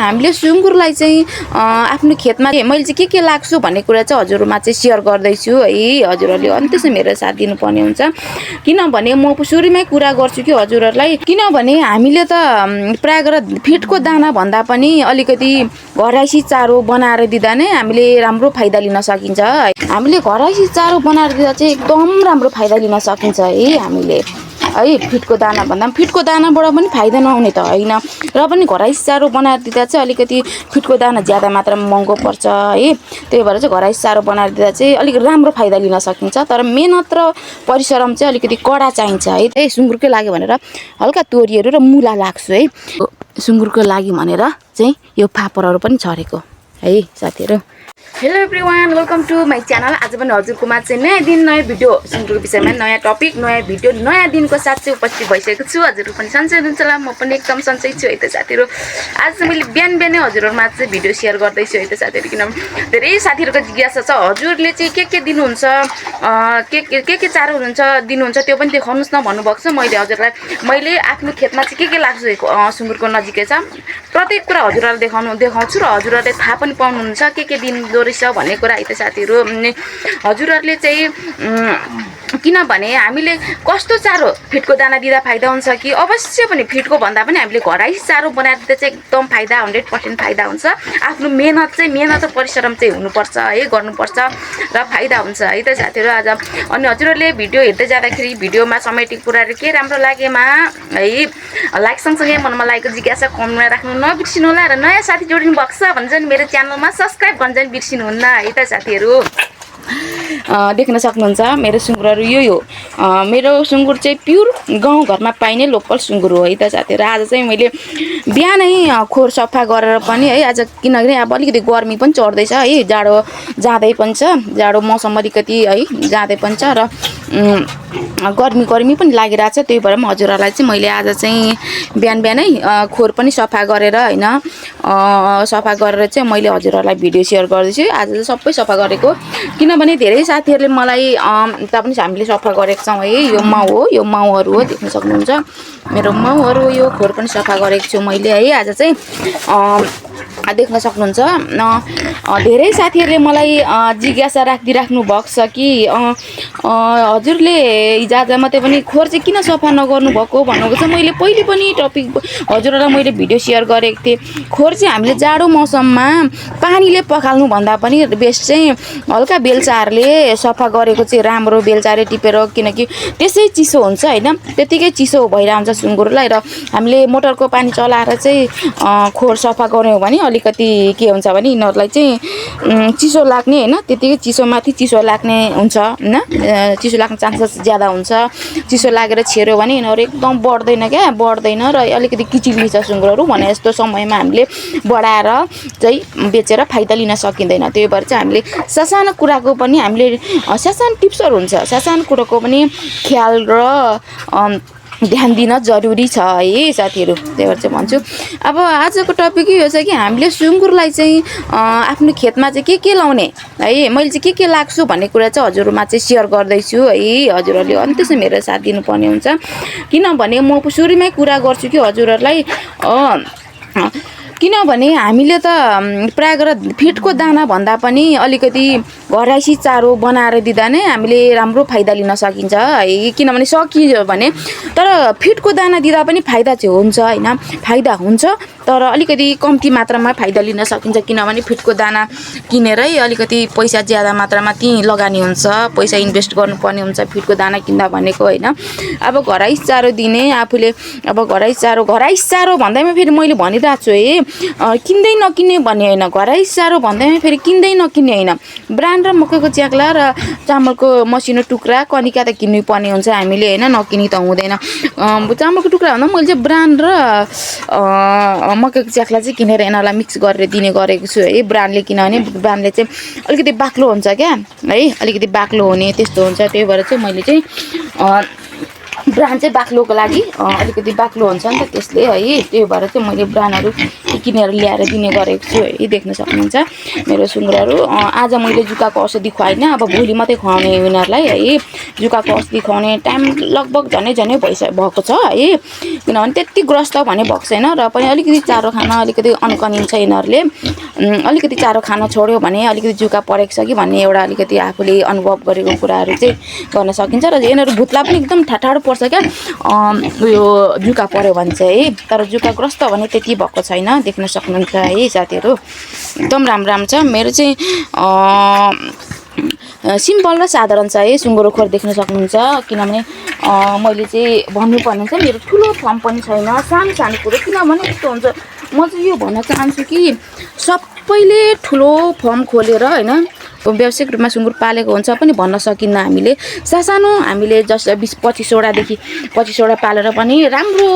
हामीले सुँगुरलाई चाहिँ आफ्नो खेतमा मैले चाहिँ के लाग्छु भन्ने कुरा चाहिँ हजुरहरुमा चाहिँ शेयर गर्दैछु है। हजुरहरुले अन्त्यसम्म मेरो साथ दिनुपर्ने हुन्छ, किनभने म सुरुमै कुरा गर्छु कि हजुरहरुलाई, किनभने हामीले त प्राय गरेर फिटको दाना भन्दा पनि अलिकति घरैसी चारो बनाएर दिँदा नै हामीले राम्रो फाइदा लिन सकिन्छ। हामीले घरैसी चारो बनाएर दिँदा चाहिँ एकदम राम्रो फाइदा लिन सकिन्छ है। हामीले है फिटको दाना भन्दा पनि फिटको दानाबाट पनि फाइदा नहुने त होइन, र पनि घरैसी चारो बनाएर दिँदा चाहिँ अलिकति फिटको दाना ज्यादा मात्रामा महँगो पर्छ है। त्यही भएर चाहिँ घरैसी चारो बनाएर दिँदा चाहिँ अलिक राम्रो फाइदा लिन सकिन्छ, तर मेहनत र परिश्रम चाहिँ अलिकति कडा चाहिन्छ है। सुँगुरकै लागि भनेर हल्का तोरीहरू र मुला लाग्छु है। सुँगुरको लागि भनेर चाहिँ यो फापरहरू पनि छरेको है साथीहरू। Hello everyone, welcome to my channel. आज पनि हजुरकोमा चाहिँ नयाँ दिन नयाँ भिडियो सुँगुरको विषयमा नयाँ टपिक नयाँ भिडियो नयाँ दिनको साथ चाहिँ उपस्थित भइसकेको छु। हजुरहरू पनि सन्चै हुनुहुन्छ होला, म पनि एकदम सन्चै छु है त साथीहरू। आज चाहिँ मैले बिहान बिहानै हजुरहरूमा चाहिँ भिडियो सेयर गर्दैछु है त साथीहरू, किनभने धेरै साथीहरूको जिज्ञासा छ हजुरले चाहिँ के दिनुहुन्छ, के चारो दिनुहुन्छ त्यो पनि देखाउनुहोस् न भन्नुभएको छ। मैले हजुरलाई मैले आफ्नो खेतमा चाहिँ के लाग्छु सुँगुरको नजिकै छ प्रत्येक कुरा हजुरहरूलाई देखाउँछु र हजुरहरूले थाहा पनि पाउनुहुन्छ के दिँदो रहेछ भन्ने कुरा है त साथीहरू। हजुरहरूले चाहिँ किनभने हामीले कस्तो चारो फिटको दाना दिँदा फाइदा हुन्छ कि अवश्य पनि फिटको भन्दा पनि हामीले घरैसी चारो बनाएर दिँदा चाहिँ एकदम फाइदा 100% फाइदा हुन्छ। आफ्नो मेहनत र परिश्रम चाहिँ हुनुपर्छ है, गर्नुपर्छ र फाइदा हुन्छ है त साथीहरू। आज अनि हजुरहरूले भिडियो हेर्दै जाँदाखेरि भिडियोमा समेटेको कुराहरू के राम्रो लागेमा है लाइक सँगसँगै मनमा लागेको जिज्ञासा कमेन्टमा राख्नु नबिर्सिनु होला, र नयाँ साथी जोडिनु भएको छ भने चाहिँ मेरो च्यानलमा सब्सक्राइब गर्न चाहिँ बिर्सिनुहुन्न है त साथीहरू। देख्न सक्नुहुन्छ मेरो सुँगुरहरू यो मेरो सुँगुर चाहिँ प्युर गाउँघरमा पाइने लोकल सुँगुर हो है त साथीहरू। आज चाहिँ मैले बिहानै खोर सफा गरेर पनि है, आज किनभने अब अलिकति गर्मी पनि चढ्दैछ है, जाडो जाँदै पनि छ, जाडो मौसम अलिकति है जाँदै पनि छ र गर्मी पनि लागिरहेछ। त्यही भएर हजुरहरूलाई चाहिँ मैले आज चाहिँ बिहानै खोर पनि सफा गरेर होइन सफा गरेर चाहिँ मैले हजुरहरूलाई भिडियो सेयर गर्दैछु। आज चाहिँ सबै सफा गरेको, किनभने धेरै साथीहरूले मलाई पनि हामीले सफा गरेको छौँ है। यो माउ हो, यो माउहरू हो, देख्न सक्नुहुन्छ मेरो माउहरू। यो खोर पनि सफा गरेको छु मैले है। आज चाहिँ देख्न सक्नुहुन्छ धेरै साथीहरूले मलाई जिज्ञासा राख्नु भएको छ कि हजुरले हिजोआज मात्रै पनि खोर चाहिँ किन सफा नगर्नु भएको भन्नुभएको छ। मैले पहिले पनि टपिक हजुरहरूलाई मैले भिडियो सेयर गरेको थिएँ। खोर चाहिँ हामीले जाडो मौसममा पानीले पखाल्नु भन्दा पनि बेस्ट चाहिँ हल्का बेलचारले सफा गरेको चाहिँ राम्रो, बेलचारे टिपेर, किनकि त्यसै चिसो हुन्छ होइन, त्यतिकै चिसो भइरहेको हुन्छ सुँगुरलाई। र हामीले मोटरको पानी चलाएर चाहिँ खोर सफा गऱ्यौँ भने अलिकति के हुन्छ भने यिनीहरूलाई चाहिँ चिसो लाग्ने होइन, त्यतिकै चिसोमाथि चिसो लाग्ने हुन्छ होइन, चिसो लाग्ने चान्सेस ज्यादा हुन्छ। चिसो लागेर छिर्यो भने यिनीहरू एकदम बढ्दैन र अलिकति किचिलिन्छ सुँगुरहरू भने जस्तो समयमा हामीले बढाएर चाहिँ बेचेर फाइदा लिन सकिँदैन। त्यही भएर चाहिँ हामीले सानो कुराको पनि हामीले सानो टिप्सहरू हुन्छ, सानो कुराको पनि ख्याल र ध्यान दिन जरुरी छ है साथीहरू। त्यही भएर चाहिँ भन्छु अब आजको टपिक यो छ कि हामीले सुँगुरलाई चाहिँ आफ्नो खेतमा चाहिँ के लाउने है, मैले चाहिँ के लाग्छु भन्ने कुरा चाहिँ हजुरहरुमा चाहिँ सेयर गर्दैछु है। हजुरहरूले अन्त्यसम्म मेरो साथ दिनुपर्ने हुन्छ, किनभने म सुरुमै कुरा गर्छु कि हजुरहरूलाई किनभने हामीले त प्राय गरेर फिटको दाना भन्दा पनि अलिकति घरैसी चारो बनाएर दिँदा नै हामीले राम्रो फाइदा लिन सकिन्छ है। किनभने सकियो भने तर फिटको दाना दिँदा पनि फाइदा चाहिँ हुन्छ होइन, फाइदा हुन्छ तर अलिकति कम्ती मात्रामा फाइदा लिन सकिन्छ। किनभने फिटको दाना किनेरै अलिकति पैसा ज्यादा मात्रामा त्यहीँ लगानी हुन्छ, पैसा इन्भेस्ट गर्नुपर्ने हुन्छ फिटको दाना किन्दा भनेको होइन। अब घरैसी चारो दिने आफूले, अब घरैसी चारो भन्दैमा फेरि मैले भनिरहेको छु है, किन्दै नकिन्ने भन्ने होइन, घरैसी चारो भन्दैमा फेरि किन्दै नकिन्ने होइन, ब्रान्ड र मकैको च्याख्ला र चामलको मसिनो टुक्रा कनिका त किन्नु पर्ने हुन्छ हामीले होइन, नकिनी त हुँदैन। चामलको टुक्रा भन्दा मैले चाहिँ ब्रान्ड र मकैको च्याख्ला चाहिँ किनेर यिनीहरूलाई मिक्स गरेर दिने गरेको छु है ब्रान्डले, किनभने ब्रान्डले चाहिँ अलिकति बाक्लो हुन्छ क्या है, अलिकति बाक्लो हुने त्यस्तो हुन्छ। त्यही भएर चाहिँ मैले चाहिँ ब्रान्ड चाहिँ बाक्लोको लागि अलिकति बाक्लो हुन्छ नि त त्यसले है, त्यही भएर चाहिँ मैले ब्रान्डहरू किनेर ल्याएर दिने गरेको छु है। देख्न सक्नुहुन्छ मेरो सुँगुरहरू। आज मैले जुकाको औषधि खुवाइनँ, अब भोलि मात्रै खुवाउने यिनीहरूलाई है। जुकाको औषधि खुवाउने टाइम लगभग झनै भएको छ है, किनभने त्यति ग्रस्त भने भएको छैन र पनि अलिकति चारो खान अलिकति अन्कनिन्छ यिनीहरूले। अलिकति चारो खान छोड्यो भने अलिकति जुका परेको छ कि भन्ने एउटा अलिकति आफूले अनुभव गरेको कुराहरू चाहिँ गर्न सकिन्छ र यिनीहरू भुत्ला पनि एकदम ठाडो पर्छ क्या उयो जुका पर्यो भने चाहिँ है। तर जुका ग्रस्त भने त्यति भएको छैन, देख्न सक्नुहुन्छ है साथीहरू। एकदम राम्रो छ मेरो चाहिँ सिम्पल र साधारण छ है सुँगुरको खोर, देख्न सक्नुहुन्छ। किनभने मैले चाहिँ भन्नुपर्ने चाहिँ मेरो ठुलो फर्म पनि छैन, सानो कुरो। किनभने यस्तो हुन्छ, म चाहिँ यो भन्न चाहन्छु कि सबैले ठुलो फर्म खोलेर होइन व्यावसायिक रूपमा सुँगुर पालेको हुन्छ पनि भन्न सकिन्न। हामीले सानो हामीले जस्तो 20-25वटादेखि 25वटा पालेर पनि राम्रो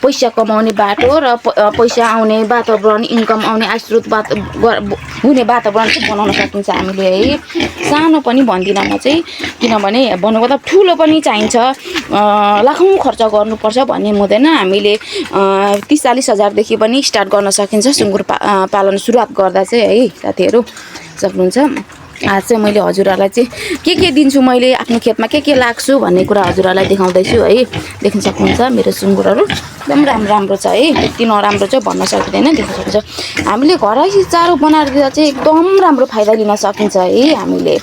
पैसा कमाउने बाटो र पैसा आउने वातावरण, इन्कम आउने आयस्रोत हुने वातावरण चाहिँ बनाउन सकिन्छ हामीले है। सानो पनि भन्दिनँ म चाहिँ, किनभने भन्नु मतलब ठुलो पनि चाहिन्छ, लाखौँ खर्च गर्नुपर्छ भन्ने हुँदैन। हामीले 30-40 हजारदेखि पनि स्टार्ट गर्न सकिन्छ सुँगुर पालन सुरुवात गर्दा चाहिँ है साथीहरू, सक्नुहुन्छ। आज चाहिँ मैले हजुरहरूलाई चाहिँ के दिन्छु, मैले आफ्नो खेतमा के लाग्छु भन्ने कुरा हजुरहरूलाई देखाउँदैछु है। देख्न सक्नुहुन्छ मेरो सुँगुरहरू एकदम राम्रो छ है, त्यति नराम्रो चाहिँ भन्न सकिँदैन। देख्न सक्नुहुन्छ हामीले घरै चारो बनाएर दिँदा चाहिँ एकदम राम्रो फाइदा लिन सकिन्छ है हामीले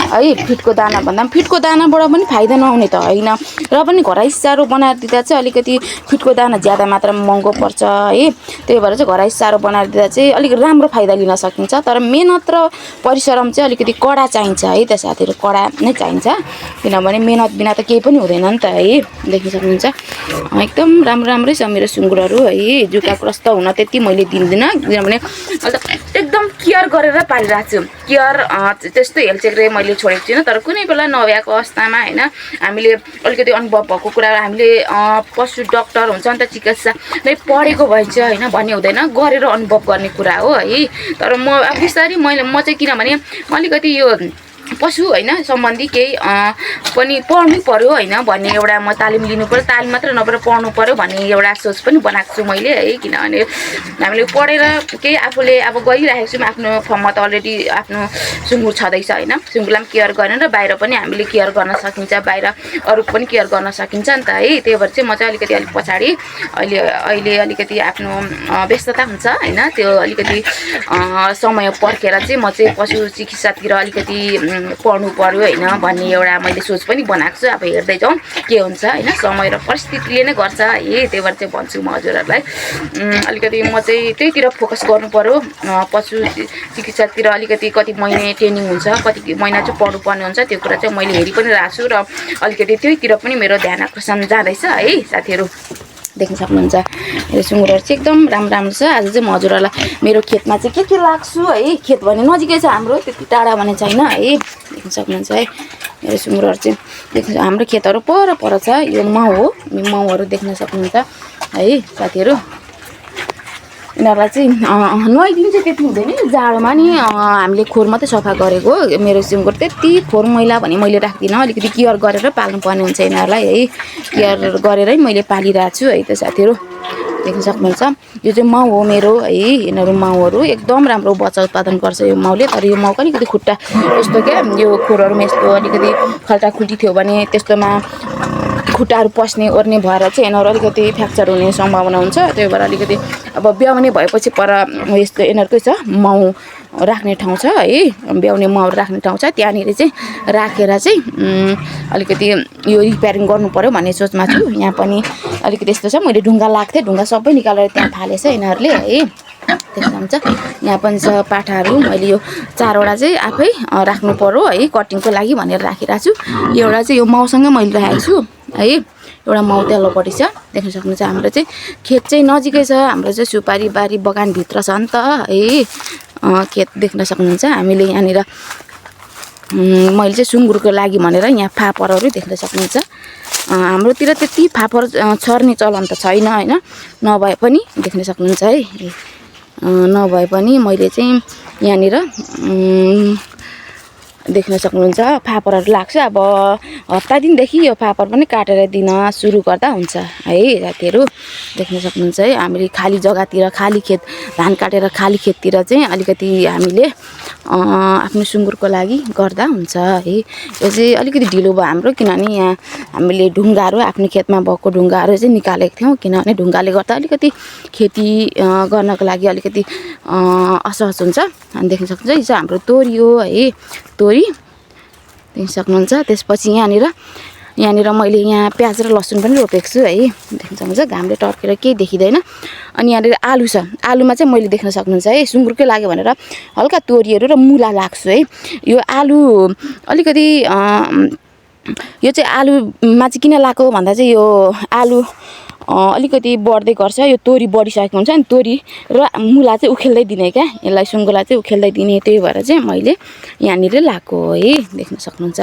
है। फिटको दाना भन्दा पनि फिटको दानाबाट पनि फाइदा नहुने त होइन, र पनि घरै चारो बनाएर दिँदा चाहिँ अलिकति फिटको दाना ज्यादा मात्रामा महँगो पर्छ है। त्यही भएर चाहिँ घरै चारो बनाएर दिँदा चाहिँ अलिक राम्रो फाइदा लिन सकिन्छ। तर मेहनत र परिश्रम चाहिँ अलिकति कडा चाहिन्छ है त साथीहरू, कडा नै चाहिन्छ। किनभने मेहनत बिना त केही पनि हुँदैन नि त है। देख्न सक्नुहुन्छ एकदम राम्रै छ मेरो सुँगुरहरू है। जुकाग्रस्त हुन त्यति मैले दिँदिनँ, किनभने एकदम केयर गरेर पालिरहेको छु। केयर त्यस्तो हेलचेक्रे मैले छोडेको छैन। तर कुनै बेला नभएको अवस्थामा होइन, हामीले अलिकति अनुभव भएको कुरा, हामीले पशु डक्टर हुन्छ नि त, चिकित्सा नै पढेको भए चाहिँ होइन भन्ने हुँदैन, गरेर अनुभव गर्ने कुरा हो है। तर म बिस्तारै म चाहिँ किनभने अलिकति यो पशु होइन सम्बन्धी केही पनि पढ्नु पर्यो होइन भन्ने एउटा म तालिम लिनु पर्यो, तालिम मात्र नभएर पढ्नु पर्यो भन्ने एउटा सोच पनि बनाएको छु मैले है। किनभने हामीले पढेर केही आफूले अब गरिरहेको छौँ, आफ्नो फर्ममा त अलरेडी आफ्नो सुँगुर छँदैछ होइन, सुँगुरलाई पनि केयर गरेर बाहिर पनि हामीले केयर गर्न सकिन्छ, बाहिर अरू पनि केयर गर्न सकिन्छ नि त है। त्यही भएर चाहिँ म चाहिँ अलिक पछाडि अहिले अलिकति आफ्नो व्यस्तता हुन्छ होइन, त्यो अलिकति समय पर्खेर चाहिँ म चाहिँ पशु चिकित्सातिर अलिकति पढ्नु पर्यो होइन भन्ने एउटा मैले सोच पनि बनाएको छु। अब हेर्दै जाउँ के हुन्छ होइन, समय र परिस्थितिले नै गर्छ है। त्यही भएर चाहिँ भन्छु म हजुरहरूलाई अलिकति म चाहिँ त्यहीतिर फोकस गर्नु पर्यो। पशु चिकित्सातिर अलिकति कति महिना ट्रेनिङ हुन्छ, कति महिना चाहिँ पढ्नुपर्ने हुन्छ, त्यो कुरा चाहिँ मैले हेरि पनि रहेको छु र अलिकति त्यहीतिर पनि मेरो ध्यान आकर्षण जाँदैछ है साथीहरू। देख्न सक्नुहुन्छ मेरो सुँगुरहरू चाहिँ एकदम राम्रो छ। आज चाहिँ म हजुरहरूलाई मेरो खेतमा चाहिँ के लाग्छु है, खेत भने नजिकै छ हाम्रो, त्यति टाढा भने छैन है। देख्न सक्नुहुन्छ है मेरो सुँगुरहरू चाहिँ, देख्नु हाम्रो खेतहरू पर छ, यो माउ हो, माउहरू देख्न सक्नुहुन्छ है साथीहरू। यिनीहरूलाई चाहिँ नुहाइदिनु चाहिँ त्यति हुँदैन, जाडोमा नि हामीले खोर मात्रै सफा गरेको मेरो सुँगुर, त्यति खोर मैला भने मैले राख्दिनँ, अलिकति केयर गरेर पाल्नुपर्ने हुन्छ यिनीहरूलाई है। केयर गरेरै मैले पालिरहेको छु है त साथीहरू। देख्न सक्नुहुन्छ यो चाहिँ माउ हो मेरो है, यिनीहरू माउहरू एकदम राम्रो बच्चा उत्पादन गर्छ यो माउले। तर यो माउको अलिकति खुट्टा यस्तो क्या, यो खोरहरूमा यस्तो अलिकति खाल्टाखुल्टी थियो भने त्यस्तोमा खुट्टाहरू पस्ने ओर्ने भएर चाहिँ यिनीहरू अलिकति फ्र्याक्चर हुने सम्भावना हुन्छ। त्यही भएर अलिकति अब ब्याउने भएपछि पर यस्तो यिनीहरूकै छ माउ राख्ने ठाउँ छ है, ब्याउने माउ राख्ने ठाउँ छ, त्यहाँनिर चाहिँ राखेर चाहिँ अलिकति यो रिपेयरिङ गर्नु पर्यो भन्ने सोचमा छु। यहाँ पनि अलिकति यस्तो छ, मैले ढुङ्गा लाग्थेँ, ढुङ्गा सबै निकालेर त्यहाँ फालेछ यिनीहरूले है। देख्नुहुन्छ यहाँ पनि छ पाठाहरू, मैले यो 4वटा चाहिँ आफै राख्नु पर्यो है कटिङको लागि भनेर राखिरहेको छु। एउटा चाहिँ यो माउसँगै मैले राखेको छु है, एउटा माउ तल्लोपट्टि छ। देख्न सक्नुहुन्छ हाम्रो चाहिँ खेत चाहिँ नजिकै छ, हाम्रो चाहिँ सुपारी बारी बगानभित्र छ नि त है खेत। देख्न सक्नुहुन्छ हामीले यहाँनिर मैले चाहिँ सुँगुरको लागि भनेर यहाँ फापरहरू देख्न सक्नुहुन्छ। हाम्रोतिर त्यति फापर छर्ने चलन त छैन होइन, नभए पनि देख्न सक्नुहुन्छ है, नभए पनि मैले चाहिँ यहाँनिर देख्न सक्नुहुन्छ फापरहरू लाग्छ। अब हप्ता दिनदेखि यो फापर पनि काटेर दिन सुरु गर्दा हुन्छ है साथीहरू। देख्न सक्नुहुन्छ है हामीले खाली जग्गातिर खाली खेत धान काटेर खाली खेततिर चाहिँ अलिकति हामीले आफ्नो सुँगुरको लागि गर्दा हुन्छ है। यो चाहिँ अलिकति ढिलो भयो हाम्रो, किनभने यहाँ हामीले ढुङ्गाहरू आफ्नो खेतमा भएको ढुङ्गाहरू चाहिँ निकालेको थियौँ, किनभने ढुङ्गाले गर्दा अलिकति खेती गर्नको लागि अलिकति असहज हुन्छ। अनि देख्न सक्नुहुन्छ यो चाहिँ हाम्रो तोरी हो है, तोरी देख्न सक्नुहुन्छ। त्यसपछि यहाँनिर मैले यहाँ प्याज र लसुन पनि रोपेको छु है, देख्न सक्नुहुन्छ। घामले टर्केर केही देखिँदैन। अनि यहाँनिर आलु छ, आलुमा चाहिँ मैले देख्न सक्नुहुन्छ है सुँगुरकै लागि भनेर हल्का तोरीहरू र मुला लाग्छु है। यो आलु अलिकति यो चाहिँ आलुमा चाहिँ किन लगाएको भन्दा चाहिँ यो आलु अलिकति बढ्दै गर्छ, यो तोरी बढिसकेको हुन्छ। अनि तोरी र मुला चाहिँ उखेल्दै दिने क्या, यसलाई सुँगुरलाई चाहिँ उखेल्दै दिने, त्यही भएर चाहिँ मैले यहाँनिर लगाएको है, देख्न सक्नुहुन्छ।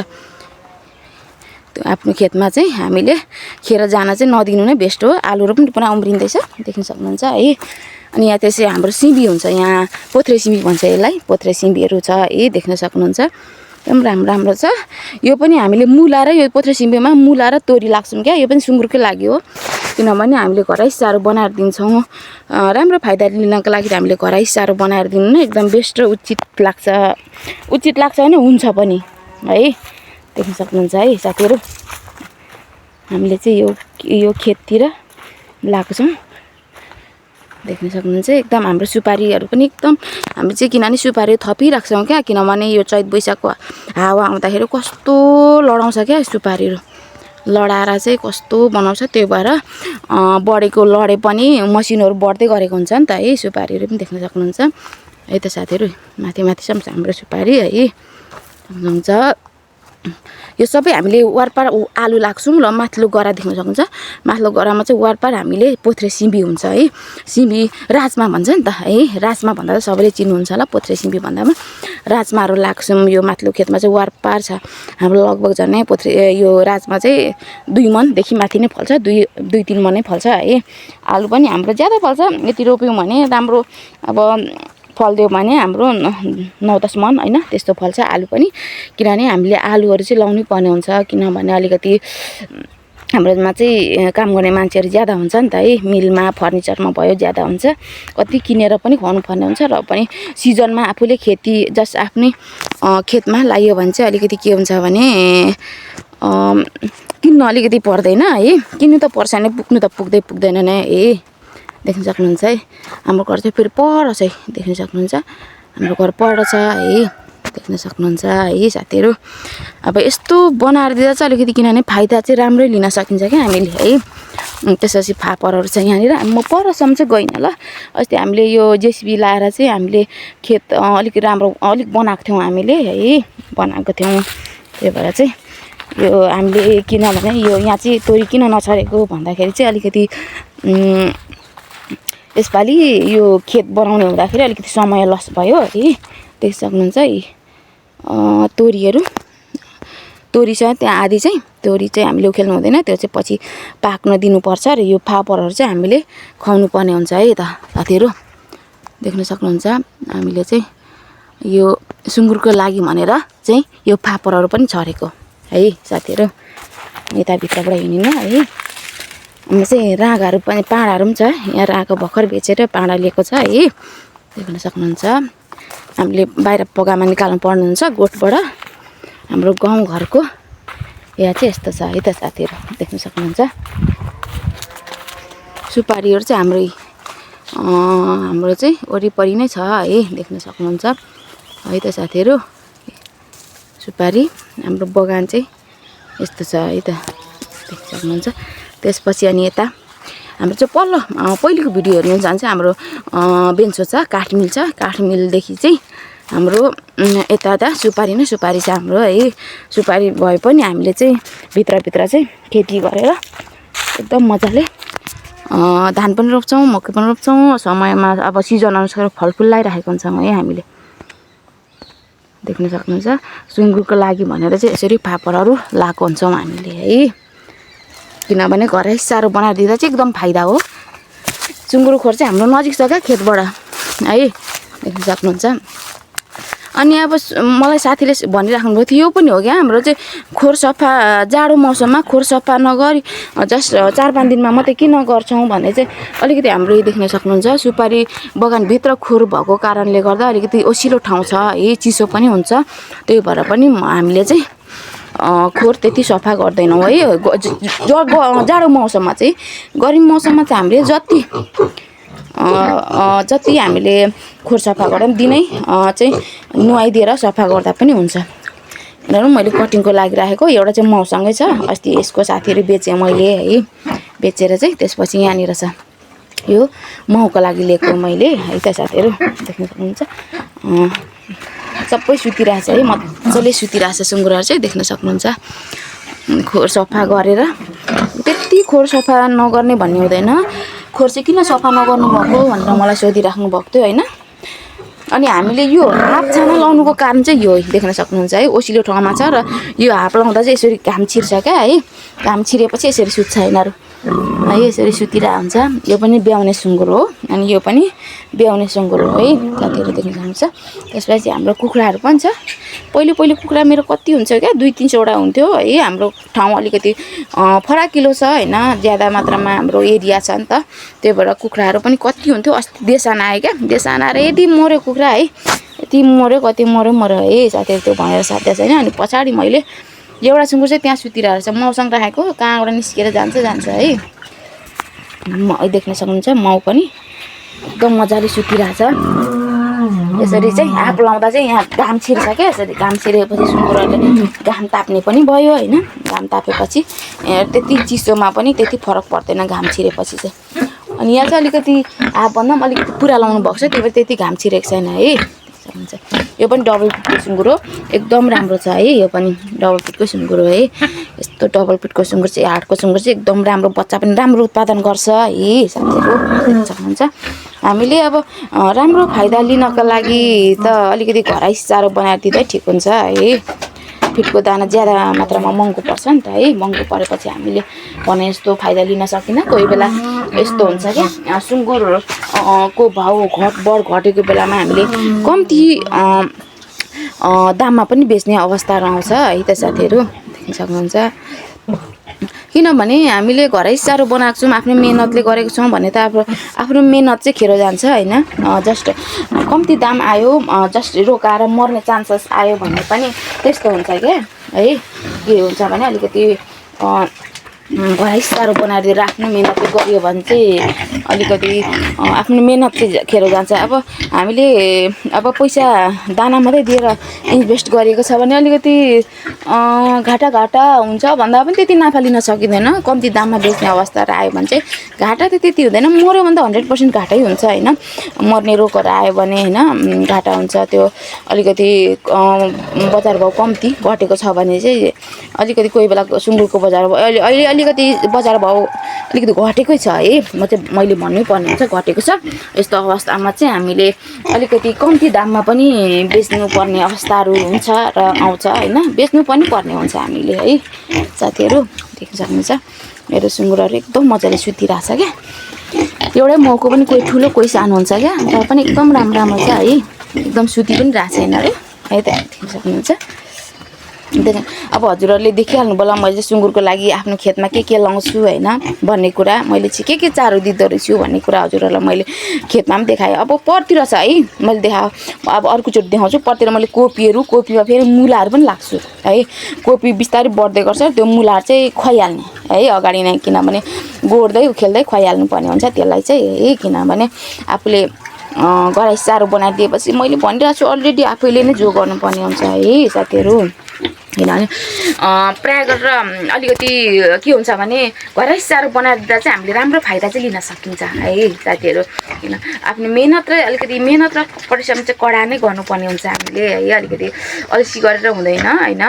आफ्नो खेतमा चाहिँ हामीले खेर जान चाहिँ नदिनु नै बेस्ट हो। आलुहरू पनि पुरा उम्रिँदैछ देख्न सक्नुहुन्छ है। अनि यहाँ त्यसै हाम्रो सिमी हुन्छ, यहाँ पोथ्रे सिमी भन्छ यसलाई, पोथ्रे सिमीहरू छ है, देख्न सक्नुहुन्छ। एकदम राम्रो छ। यो पनि हामीले मुला र यो पोथ्रे सिमीमा मुला र तोरी लाग्छौँ क्या, यो पनि सुँगुरकै लागि हो। किनभने हामीले घरै सारो बनाएर दिन्छौँ, राम्रो फाइदा लिनको लागि त हामीले घरै सारो बनाएर दिनु नै एकदम बेस्ट र उचित लाग्छ होइन, हुन्छ पनि है। देख्न सक्नुहुन्छ है साथीहरू। हामीले चाहिँ यो खेततिर लगाएको छौँ, देख्न सक्नुहुन्छ। एकदम हाम्रो सुपारीहरू पनि एकदम हामी चाहिँ किनभने सुपारी थपिराख्छौँ क्या, किनभने यो चैत वैशाखको हावा आउँदाखेरि कस्तो लडाउँछ क्या सुपारीहरू, लडाएर चाहिँ कस्तो बनाउँछ। त्यो भएर बढेको लडे पनि मसिनहरू बढ्दै गरेको हुन्छ नि त है। सुपारीहरू पनि देख्न सक्नुहुन्छ है त साथीहरू। माथिसम्म हाम्रो सुपारी है, हुन्छ। यो सबै हामीले वारपार आलु लाग्छौँ ल। माथिल्लो गरा देख्न सक्नुहुन्छ, माथिल्लो गरामा चाहिँ वारपार हामीले पोथ्रे सिमी हुन्छ है, सिमी राजमा भन्छ नि त है। राजमा भन्दा त सबैले चिन्नुहुन्छ होला, पोथ्रे सिमी भन्दामा राजमाहरू लाग्छौँ। यो माथिल्लो खेतमा चाहिँ वारपार छ हाम्रो, लगभग झन् पोथ्रे यो राजमा चाहिँ 2 मनदेखि माथि नै फल्छ, 2-3 मन नै फल्छ है। आलु पनि हाम्रो ज्यादा फल्छ, यति रोप्यौँ भने राम्रो, अब फलिदियो भने हाम्रो 9-10 मन होइन त्यस्तो फल्छ आलु पनि। किनभने हामीले आलुहरू चाहिँ लाउनै पर्ने हुन्छ, किनभने अलिकति हाम्रोमा चाहिँ काम गर्ने मान्छेहरू ज्यादा हुन्छ नि त है। मिलमा फर्निचरमा भयो ज्यादा हुन्छ, कति किनेर पनि खुवाउनु पर्ने हुन्छ। र पनि सिजनमा आफूले खेती आफ्नै खेतमा लगायो भने चाहिँ अलिकति के हुन्छ भने किन्नु अलिकति पर्दैन है। किन्नु त पर्छ नै, पुग्नु त पुग्दैन नै है, देख्न सक्नुहुन्छ है। हाम्रो घर चाहिँ फेरि पर छ है, देख्न सक्नुहुन्छ। हाम्रो घर पर छ है, देख्न सक्नुहुन्छ है साथीहरू। अब यस्तो बनाएर दिँदा चाहिँ अलिकति किनभने फाइदा चाहिँ राम्रै लिन सकिन्छ क्या हामीले है। त्यसपछि फापरहरू छ यहाँनिर। म परसम्म चाहिँ गइनँ ल, अस्ति हामीले यो जेसिबी लाएर चाहिँ हामीले खेत अलिक राम्रो बनाएको थियौँ हामीले है, बनाएको थियौँ। त्यही भएर चाहिँ यो हामीले किनभने यहाँ चाहिँ तोरी किन नछरेको भन्दाखेरि चाहिँ अलिकति यसपालि यो खेत बनाउने हुँदाखेरि अलिकति समय लस भयो है, देख्न सक्नुहुन्छ है। तोरी छ त्यहाँ आधी चाहिँ, तोरी चाहिँ हामीले उखेल्नु हुँदैन, त्यो चाहिँ पछि पाक्न दिनुपर्छ। र यो फापरहरू चाहिँ हामीले खुवाउनु पर्ने हुन्छ है त साथीहरू। देख्न सक्नुहुन्छ हामीले चाहिँ यो सुँगुरको लागि भनेर चाहिँ यो फापरहरू पनि छरेको है साथीहरू। यताभित्रबाट हिँड्नु है। हामी चाहिँ राँगाहरू पनि पाडाहरू पनि छ, यहाँ राँगा भर्खर बेचेर पाडा लिएको छ है, देख्न सक्नुहुन्छ। हामीले बाहिर पगामा निकाल्नु पर्नुहुन्छ गोठबाट। हाम्रो गाउँघरको यहाँ चाहिँ यस्तो छ है त साथीहरू, देख्न सक्नुहुन्छ। सुपारीहरू चाहिँ हाम्रो चाहिँ वरिपरि नै छ है, देख्न सक्नुहुन्छ है त साथीहरू। सुपारी हाम्रो बगान चाहिँ यस्तो छ है त, देख्न सक्नुहुन्छ। त्यसपछि अनि यता हाम्रो चाहिँ पहिलेको भिडियो हेर्नु जान्छ हाम्रो बेन्चो छ, काठमिल छ। काठमिलदेखि चाहिँ हाम्रो यता सुपारी नै सुपारी छ हाम्रो है। सुपारी भए पनि हामीले चाहिँ भित्रभित्र चाहिँ खेती गरेर एकदम मजाले धान पनि रोप्छौँ, मकै पनि रोप्छौँ। समयमा अब सिजन अनुसार फलफुल लगाइराखेको हुन्छौँ है हामीले, देख्न सक्नुहुन्छ। सुँगुरको लागि भनेर चाहिँ यसरी फापरहरू लगाएको हुन्छौँ हामीले है, किनभने घरै सारो बनाएर दिँदा चाहिँ एकदम फाइदा हो। सुँगुर खोर चाहिँ हाम्रो नजिक छ क्या खेतबाट है, देख्न सक्नुहुन्छ। अनि अब मलाई साथीले भनिराख्नु भएको थियो यो पनि हो क्या हाम्रो चाहिँ खोर सफा जाडो मौसममा खोर सफा नगरी जस्ट 4-5 दिनमा मात्रै किन गर्छौँ भने चाहिँ अलिकति हाम्रो देख्न सक्नुहुन्छ सुपारी बगानभित्र खोर भएको कारणले गर्दा अलिकति ओसिलो ठाउँ छ है चिसो पनि हुन्छ त्यही भएर पनि हामीले चाहिँ खोर त्यति सफा गर्दैनौँ है जाडो मौसममा चाहिँ गर्मी मौसममा चाहिँ हामीले जति हामीले खोर सफा गरौँ दिनै चाहिँ नुहाइदिएर सफा गर्दा पनि हुन्छ हेर्नु मैले कटिङको लागि राखेको एउटा चाहिँ माउसँगै छ अस्ति यसको साथीहरू बेचेँ मैले है बेचेर चाहिँ त्यसपछि यहाँनिर छ यो माउको लागि लिएको मैले है त साथीहरू देख्न सक्नुहुन्छ सबै सुतिरहेछ है मजाले सुतिरहेछ सुँगुरहरू चाहिँ देख्न सक्नुहुन्छ खोर सफा गरेर त्यति खोर सफा नगर्ने भन्ने हुँदैन खोर चाहिँ किन सफा नगर्नु भएको भनेर मलाई सोधिराख्नु भएको थियो होइन अनि हामीले यो हाफ छाना लाउनुको कारण चाहिँ यो देख्न सक्नुहुन्छ है ओसिलो ठाउँमा छ र यो हाफ लाउँदा चाहिँ यसरी घाम छिर्छ क्या है घाम छिरेपछि यसरी सुत्छ यिनीहरू है यसरी सुतिरहेको हुन्छ यो पनि ब्याउने सुँगुर हो अनि यो पनि ब्याउने सुँगुर हो है साथीहरू देख्न सक्नुहुन्छ त्यसपछि हाम्रो कुखुराहरू पनि छ पहिले कुखुरा मेरो कति हुन्छ क्या 200-300वटा हुन्थ्यो है हाम्रो ठाउँ अलिकति फराकिलो छ होइन ज्यादा मात्रामा हाम्रो एरिया छ नि त त्यही भएर कुखुराहरू पनि कति हुन्थ्यो अस्ति देसान आयो क्या देसान आएर यति मऱ्यो कुखुरा है यति मऱ्यो कति मऱ्यो है साथीहरू त्यो भनेर साध्य छैन अनि पछाडि मैले एउटा सुँगुर चाहिँ त्यहाँ सुतिरहेको छ माउसँग राखेको कहाँबाट निस्केर जान्छ है देख्न सक्नुहुन्छ माउ पनि एकदम मजाले सुतिरहेछ यसरी चाहिँ हाफ लाउँदा चाहिँ यहाँ घाम छिर्छ क्या यसरी घाम छिरेपछि सुँगुरहरूले घाम ताप्ने पनि भयो होइन घाम तापेपछि त्यति चिसोमा पनि त्यति फरक पर्दैन घाम छिरेपछि चाहिँ अनि यहाँ चाहिँ अलिकति हाफभन्दा पनि अलिकति पुरा लाउनु भएको छ त्यही भएर त्यति घाम छिरेको छैन है हुन्छ यो पनि डबल फिटको सुँगुर हो एकदम राम्रो छ है यो पनि डबल फिटको सुँगुर हो है यस्तो डबल फिटको सुँगुर चाहिँ हाटको सुँगुर चाहिँ एकदम राम्रो बच्चा पनि राम्रो उत्पादन गर्छ है साथीहरू देख्न सक्नुहुन्छ हामीले अब राम्रो फाइदा लिनको लागि त अलिकति घरै चारो बनाएर दिँदा ठिक हुन्छ है फिटको दाना ज्यादा मात्रामा महँगो पर्छ नि त है महँगो परेपछि हामीले भने जस्तो फाइदा लिन सकिन कोही बेला यस्तो हुन्छ क्या सुँगुर को भाउ घटेको बेलामा हामीले कम्ती दाममा पनि बेच्ने अवस्थाहरू आउँछ है त साथीहरू देख्न सक्नुहुन्छ किनभने हामीले घरै चारो बनाएको छौँ आफ्नो मेहनतले गरेको छौँ भने त अब आफ्नो मेहनत चाहिँ खेरो जान्छ होइन जस्ट कम्ती दाम आयो जस्ट रोकाएर मर्ने चान्सेस आयो भने पनि त्यस्तो हुन्छ क्या है के हुन्छ भने अलिकति घरै चारो बनाएर आफ्नो मेहनतले गरियो भने चाहिँ अलिकति आफ्नो मेहनत चाहिँ खेरो जान्छ अब हामीले अब पैसा दाना मात्रै दिएर इन्भेस्ट गरेको छ भने अलिकति घाटा हुन्छ भन्दा पनि त्यति नाफा लिन सकिँदैन कम्ती दाममा बेच्ने अवस्थाहरू आयो भने चाहिँ घाटा त त्यति हुँदैन मऱ्यो भने त 100% घाटै हुन्छ होइन मर्ने रोगहरू आयो भने होइन घाटा हुन्छ त्यो अलिकति बजार भाउ कम्ती घटेको छ भने चाहिँ अलिकति कोही बेला सुँगुरको बजार भाउ अहिले अलिकति बजार भाउ अलिकति घटेकै छ है मैले भन्नै पर्ने हुन्छ घटेको छ यस्तो अवस्थामा चाहिँ हामीले अलिकति कम्ती दाममा पनि बेच्नु पर्ने अवस्थाहरू हुन्छ र आउँछ होइन बेच्नु पनि पर्ने हुन्छ हामीले है साथीहरू देख्न सक्नुहुन्छ मेरो सुँगुरहरू एकदम मजाले सुतिरहेछ क्या एउटै माउको पनि कोही ठुलो कोही सानो हुन्छ क्या तर पनि एकदम राम्रो छ है एकदम सुति पनि रहेछ यिनीहरू है त देख्न सक्नुहुन्छ अब हजुरहरूले देखिहाल्नु होला मैले चाहिँ सुँगुरको लागि आफ्नो खेतमा के लाउँछु होइन भन्ने कुरा मैले चाहिँ के चारो दिँदो रहेछु भन्ने कुरा हजुरहरूलाई मैले खेतमा पनि देखाएँ अब परतिर छ है मैले अब अर्कोचोटि देखाउँछु परतिर मैले कोपीमा फेरि मुलाहरू पनि लाग्छु है कोपी बिस्तारै बढ्दै गर्छ त्यो मुलाहरू चाहिँ खुवाइहाल्ने है अगाडि नै किनभने गोड्दै खेल्दै खुवाइहाल्नु पर्ने हुन्छ त्यसलाई चाहिँ है किनभने आफूले घरै चारो बनाइदिएपछि मैले भनिरहेको छु अलरेडी आफैले नै जो गर्नुपर्ने हुन्छ है साथीहरू किनभने प्राय गरेर अलिकति के हुन्छ भने घरै चारो बनाएर दिँदा चाहिँ हामीले राम्रो फाइदा चाहिँ लिन सकिन्छ है साथीहरू किन आफ्नो मेहनत र परिश्रम चाहिँ कडा नै गर्नुपर्ने हुन्छ हामीले है अलिकति अल्छी गरेर हुँदैन होइन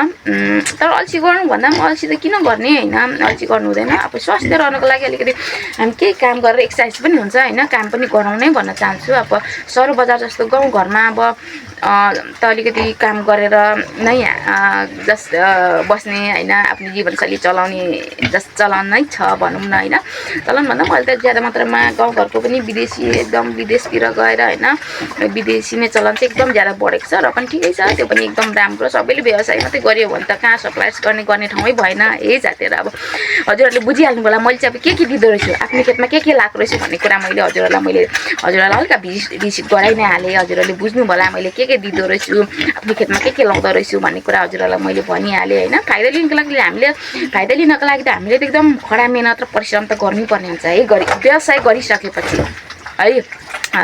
तर अल्छी गर्नु भन्दा पनि अल्छी त किन गर्ने होइन अल्छी गर्नु हुँदैन अब स्वास्थ्य रहनको लागि अलिकति हामी केही काम गरेर एक्सर्साइज पनि हुन्छ होइन काम पनि गराउनै भन्न चाहन्छु अब सहर बजार जस्तो गाउँघरमा अब त अलिकति काम गरेर नै बस्ने होइन आफ्नो जीवनशैली चलाउने चलन नै छ भनौँ न होइन। चलन भन्दा मैले त ज्यादा मात्रामा गाउँघरको पनि विदेशी एकदम विदेशतिर गएर होइन विदेशी नै चलन चाहिँ एकदम ज्यादा बढेको छ र पनि ठिकै छ, त्यो पनि एकदम राम्रो। सबैले व्यवसाय मात्रै गऱ्यो भने त कहाँ सप्लायर्स गर्ने ठाउँै भएन जातेर। अब हजुरहरूले बुझिहाल्नु होला मैले चाहिँ अब के दिँदो रहेछु, आफ्नो खेतमा के लगाएको रहेछु भन्ने कुरा मैले हजुरहरूलाई हल्का भिजिट गराइ नै हालेँ। हजुरहरूले बुझ्नु होला मैले के दिँदो रहेछु, आफ्नो खेतमा के लाउँदो रहेछु भन्ने कुरा हजुरहरूलाई मैले भनिहालेँ होइन। फाइदा लिनको लागि त हामीले त एकदम कडा मेहनत र परिश्रम त गर्नुपर्ने हुन्छ है। व्यवसाय गरिसकेपछि है,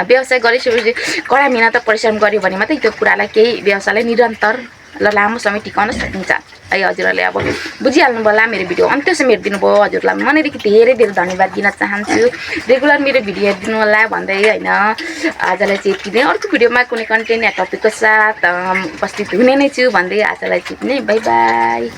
व्यवसाय गरिसकेपछि कडा मेहनत र परिश्रम गऱ्यो भने मात्रै त्यो कुरालाई केही व्यवसायलाई निरन्तर लामो समय टिकाउन सकिन्छ है। हजुरहरूले अब बुझिहाल्नु होला। मेरो भिडियो अन्त्यसम्म हेरिदिनु भयो, हजुरलाई मनैदेखि धेरै धन्यवाद दिन चाहन्छु। रेगुलर मेरो भिडियो हेरिदिनु होला भन्दै होइन आजलाई चाहिँ यति नै। अर्को भिडियोमा कुनै कन्टेन्ट या टपिकको साथ उपस्थित हुने नै छु भन्दै आजलाई चाहिँ यति नै। By by.